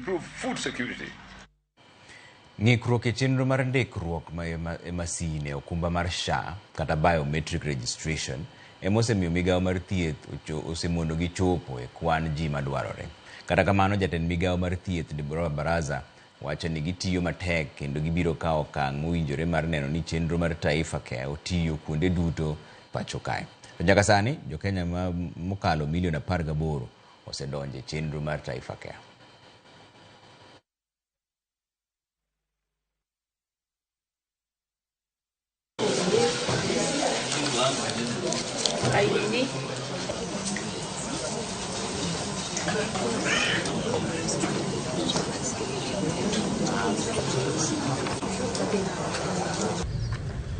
improve food security. Ng'ikruok e chenro mar ndikruok e masine okumba mar SHA kata biometric registration ema osemiyo migawo mar thieth osemonogi chopo e kwan ji madwarore. Kata kamano, jatend migawo mar thieth Deborah Baraza wacho ni gitiyo matek kendo gibiro kawo okang' mowinjore mar neno ni chenro mar Taifa Care otiyo kuonde duto pacho kae. To nyaka sani, jokenya mokalo milion 18 osedonjo e chenro mar Taifa Care.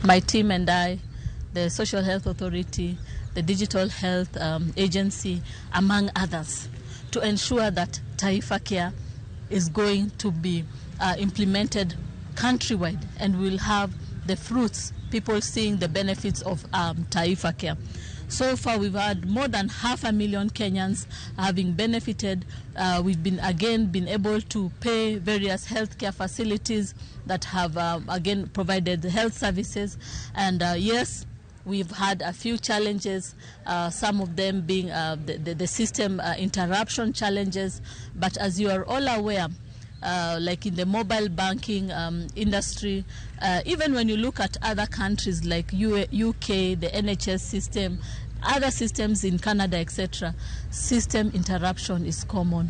My team and I, the Social Health Authority, the Digital Health Agency, among others, to ensure that Taifa Care is going to be implemented countrywide and we'll have the fruits, people seeing the benefits of Taifa Care. So far, we've had more than 500,000 Kenyans having benefited. We've been again been able to pay various healthcare facilities that have again provided health services. And yes, we've had a few challenges, some of them being the system interruption challenges. But as you are all aware, like in the mobile banking industry, even when you look at other countries like UK, the NHS system, other systems in Canada, etc., system interruption is common.